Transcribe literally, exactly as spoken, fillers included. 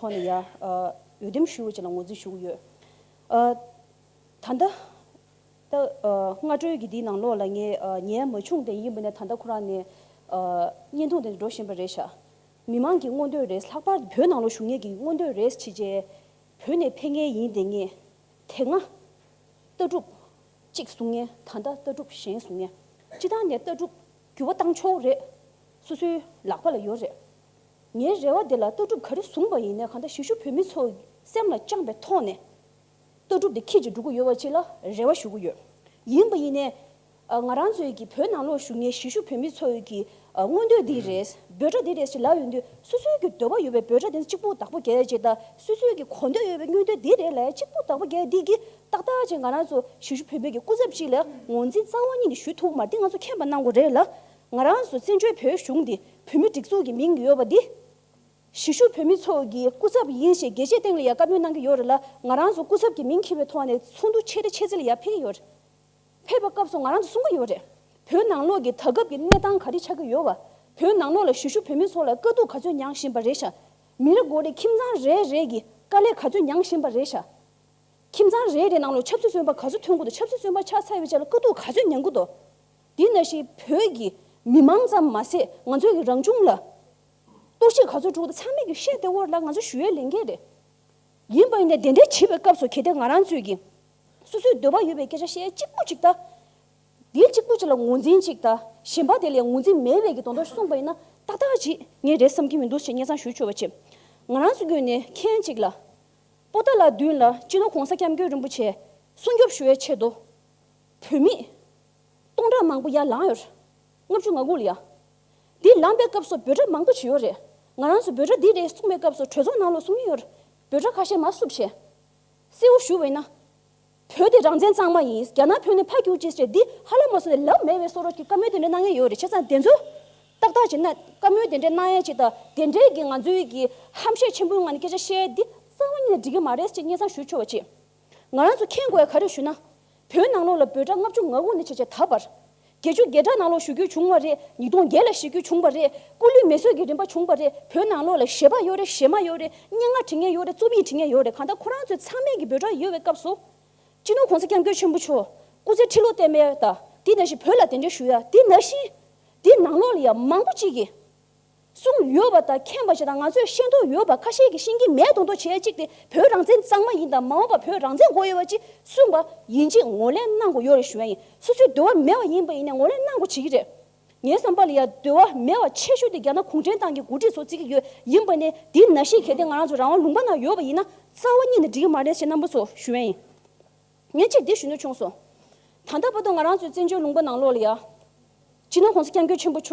ཐོག་ནས་ཡ་ཨ་འོས་འདེམས་ཞུ་བ་ཅིག་ལ་ངོས་འཛིན་ཞུ་གི་ཡོད། ཨ་ད་ལྟ་ད་ཨ་སྔ་དྲོའི་གི་འདིའི་ནང་ལོགས་ལ་ངས་ཨ་ཉན་མ་བྱུང་། དེ་ཡིན་པ་ནས་ད་ལྟ་ཁོ་རང་ནས་ཨ་བརྙན་ཐུང་དེ་འགྲོ་བཞིན་པ་རེད་ཤག་མི་མང་གི་མངོན་འདོད་རེད། ལྷག་པར་བོད་ནང་ལོགས་བཞུགས་མཁན་གྱི་མངོན་འདོད་རེད་བྱས་རྗེས་བོད་ནས་ཕེབས་མཁན་ཡིན། དེ་ངས་དེ་སྔ་ལྟ་གྲུབ་གཅིག་བཟུང་མཁན། ད་ལྟ་ལྟ་གྲུབ་གཞན་བཟུང་མཁན། སྤྱི་བཏང་ནས་ལྟ་གྲུབ་འགྱུར་བ་བཏང་ཆོག་རེད། སོ་སོའི་ལག་པ་ལ་ཡོད་རེད། ངའི་རེ་བ་དེ་ལ་ལྟ་གྲུབ་ག་རེ་བཟུང་བ་ཡིན་ནའི་གང་ལྟར་གཞིས་བཞུགས་བོད་མི་ཚོ་སེམས་ལ་བཅངས་པའི་ཐོག་ནས་ལྟ་གྲུབ་དེ་འཁྱེར་གྱི་འགྲོ་གི་ཡོད་པ་ཅིག་ལ་རེ་བ་ཞུ་གི་ཡོད། ཡིན་པ་ཡིན་ནའི་ཨ་ང་རང་ཚོའི་གི་བོད་ནང་ལོགས་བཞུགས་མཁན་གཞིས་བཞུགས་བོད་མི་ཚོའི་གི་ཨ་མངོན་འདོད་འདི་རེད། འབོད་སྒྲ་འདི་རེད་ཅེས་ལབ་ཡོང་དུས། སོ་སོའི་གི་འདོད་པ་ཡོད་པའི་འབོད་སྒྲ་དེ་གཅིག་པུ་བདག་པོ་རྒྱག་ཡ་ཅིག་དང་། སོ་སོའི་གི་གོ་འདོད་ཡོད་པའི་མངོན་འདོད་འདི་རེད་ལབ་ཡ་གཅིག་པུ་བདག་པོ་རྒྱག་ཡ་འདི་གི་ཏག་ཏག་ཅིག་ང་རང་ཚོ་གཞིས་བཞུགས་བོད་མི་གི་སྐུ་ཚབ་ཅིག་ལ་ངོས་འཛིན་རྩ་བ་ཉིད་ནས་ཞུ་ཐུབ་མ་རེད། འདི་ང་ཚོ་མཁྱེན་པ་གནང་དགོས་རེད་ལ། ང་རང་ཚོ་བཙན་བྱོལ་བོད་གཞུང་འདི་བོད་མི་སྒྲིག་འཛུགས་ཀྱི་མིང་ཡོད་པ་འདི། གཞིས་བཞུགས་བོད་མི་ཚོ་གི་སྐུ་ཚབ་ཡིན་ཞེས་རྒྱལ་སྤྱིའི་སྟེང་ལ་ཡ་བཀའ་མོལ་གནང་གི་ཡོད་རེད་ལ། ང་རང་ཚོ་སྐུ་ཚབ་ཀྱི་མིང་འཁྱེར་བའི་ཐོག་ནས་ཚོགས་འདུ་ཆེ་རེ་ཆེ་ཚེ་ལ་ཡ་ཕེབས་ཀྱི་ཡོད་རེད། ཕེབས་པའི་སྐབས་སུ་ང་རང་ཚོ་གསུང་གི་ཡོད་རེད། བོད་ནང་ལོགས་ཀྱི་ད་སྐབས་ཀྱི་གནས་སྟངས་ག་རེ་ཆགས་ཀྱི་ཡོད་པ། བོད་ནང་ལོགས་ལ་གཞིས་བཞུགས་བོད་མི་ཚོ་ལ་དཀའ་སྡུག་ག་ཚོད་མྱངས་བཞིན་པ་རེད་ཤག་མི་རེ་ངོ་རེ་ཁྱིམ་ཚང་རེ་རེ་གི་དཀའ་ལས་ག་ཚོད་མྱངས་བཞིན་པ་རེད་ཤག་ཁྱིམ་ཚང་རེ་རེ་ནང་ལོགས་ཆབ་སྲིད་བཙོན་པ་ག་ཚོད་ཐོན་གྱི་འདུག་ཆབ་སྲིད་བཙོན་པ་ཆགས་ཚར་བའི་རྗེས་ལ་དཀའ་སྡུག་ག་ཚོད་མྱོང་གི་འདུག་དེ་ནང་བཞིན་བོད་ཀྱི་མི་མང་ཙམ་མ་ཟད་ང་ཚོའི་གི་རང་བྱུང་ལ་གཏོར་བཤིག་ག་ཚོད་འགྲོ་གི་འདུག་ཚང་མས་གི་བཤད་བསྡད་ཡོད་རེད་ལ། ང་ཚོ་ཞུ་ཡས་ལས་འགན་རེད། ཡིན་པ་ཡིན་ནའི་དེ་འདྲའི་བྱེད་པའི་སྐབས་སུ་གལ་ཏེ་ང་རང་ཚོས་ཀྱི་སོ་སོའི་འདོད་པ་ཡོད་པའི་སྐད་ཆ་བཤད་གཅིག་པུ་གཅིག་དང་། དེའི་གཅིག་པུ་གཅིག་ལ་ངོས་འཛིན་གཅིག་དང་། གཞན་པ་དེ་ལ་ངོས་འཛིན་མེད་པའི་གི་དོན་དག་གསུངས་པ་ཡིན་ན་ཏག་ཏག་ཅིག་ངས་རེད་བསམ་གྱི་མི་འདུག་ཅེས་སྙན་སེང་ཞུ་ཆོག་པ་བྱེད། ང་རང་ཚོ་ངོས་ནས་མཁྱེན་གཅིག་ལ། པོ་ཏཱ་ལ་མདུན་ལ་སྤྱི་ནོར་༸གོང་ས་༸སྐྱབས་མགོན་རིན་པོ་ཆེ་སྲུང་སྐྱོབ་ཞུ་བའི་ཆེད་དུ་བོད་མི་སྟོང་ཕྲག་མང་པོ་ཡར་ལངས་ཡོད་རེད། ལྔ་བཅུ་ང་དགུ་ལ་ཡ། འདི་ལངས་པའི་སྐབས་སུ་འབོད་སྒྲ་མང་པོ་བྱས་ཡོད་རེད། ང་རང་ཚོ་འབོད་སྒྲ་འདི་རེད་གསུངས་པའི་སྐབས་སུ་གྲོས་ཚོགས་ནང་ལ་གསུང་གི་ཡོད་རེད། འབོད་སྒྲ་ཁ་ཤས་མར་བསུབས་བྱས། གསལ་བོ་ཞུ་བ་ཡིན་ན། བོད་དེ་རང་བཙན་གཙང་མ་ཡིན། རྒྱ་ནག་བོད་ནས་ཕར་རྒྱུགས་ཅེས་བྱས་འདི་ཧ་ལམ་མ་སོང་ནས་ལབ་མེད་པའི་བཟོ་འདྲ་གི་བཀའ་མོལ་དེ་འདྲ་གནང་མཁན་ཡོད་རེད། བྱས་ཙང་དེ་ཚོ་ཏག་ཏག་བྱས་ན་བཀའ་མོལ་དེ་འདྲ་གནང་ཡས་ཅིག་དང་། དེ་འདྲའི་གི་ང་ཚོའི་གི་ཧམ་བཤད་ཆེན་པོའི་ངང་ནས་སྐད་ཆ་བཤད་ཡས་འདི་རྩ་བ་ཉིད་ནས་འགྲིག་གི་མ་རེད་ཅེས་སྙན་སེང་ཞུ་ཆོག་པ་བྱེད། ང་རང་ཚོ་མཁྱེན་དགོས་ཡ་ག་རེ་ཞུ་ན། བོད་ནང་ལོགས་ལ་འབོད་སྒྲ་ལྔ་བཅུ་ང་དགུ་ནས་བྱས་བྱས་ད་བར། བརྒྱད་ཅུ་གྱ་གྲངས་ནང་ལོགས་ཞུ་རྒྱུ་བྱུང་བ་རེད། ཉིས་སྟོང་བརྒྱད་ལ་ཞུ་རྒྱུ་བྱུང་བ་རེད། སྐུ་ལུས་མེ་གསོད་ཀྱི་རིམ་པ་བྱུང་བ་རེད། བོད་ནང་ལོགས་ལ་གཞས་པ་ཡོད་རེད། གཞས་མ་ཡོད་རེད། སྙན་ངག་འབྲི་མཁན་ཡོད་རེད། རྩོམ་ཡིག་འབྲི་མཁན་ཡོད་རེད། གང་ལྟར་ཁོ་རང་ཚོའི་ཚང་མས་ཀྱི་འབོད་སྒྲ་ཡོད་པའི་སྐབས་སུ། སྤྱི་ནོར་༸གོང་ས་༸སྐྱབས་མགོན་ཆེན་པོ་མཆོག་སྐུ་ཚེ་ཁྲི་ལོ་བརྟན་པའི་ད་དེ་ནང་བཞིན་བོད་ལ་དེ་འདྲ་ཞུ་ཡ། དེ་ནང་བཞིན་དེ་ནང་ལོགས་ལ་ཡ་མང་པོ་ཅིག་གིས། གསུངས་ཡོད་པ་དང་མཁྱེན་པ་ཞིག་དང་། ང་ཚོས་ཤེས་རྟོགས་ཡོད་པ་ཁ་ཤས་ཀྱིས་ཤེས་ཀྱི་མེད་མདོག་མདོག་བྱེད་ཡ་གཅིག་དེ་བོད་རང་བཙན་གཙང་མ་ཡིན་དང་། མ་འོངས་པ་བོད་རང་བཙན་དགོས་ཡོད་པ་ཅིག་གསུངས་པ་ཡིན་གཅིག་ངོས་ལེན་གནང་དགོས་ཡོད་རེད་ཞུ་ཡ་ཡིན། སོ་སོའི་འདོད་པ་མེད་པ་ཡིན་པ་ཡིན་ནའི་ངོས་ལེན་གནང་དགོས་བྱེད་ཀྱི་རེད། ངའི་བསམ་པ་ལ་ཡ་འདོད་པ་མེད་པ་ཆེ་ཤོས་དེ་རྒྱ་ནག་གུང་ཁྲན་ཏང་གི་འགོ་ཁྲིད་ཚོ་བརྩི་གི་ཡོད། ཡིན་པ་ནས་དེ་ནང་བཞིན་གལ་ཏེ་ང་རང་ཚོ་རང་དབང་ལུང་པ་ནང་ཡོད་པ་ཡིན་ན་རྩ་བ་ཉིད་ནས་འགྲིག་གི་མ་རེད་ཞེས་རྣམ་པ་ཚོ་ཞུ་ཡ་ཡིན། ངས་གཅིག་འདི་ཞུ་འདོད་བྱུང་སོང་། ད་ལྟ་བར་དུ་ང་རང་ཚོའི་བཙན་བྱོལ་ལུང་པ་ནང་ལོགས་ལ་ཡ། སྤྱི་ནོར་༸གོང་ས་༸སྐྱབས་མགོན་ཆེན་པོ་མཆོག་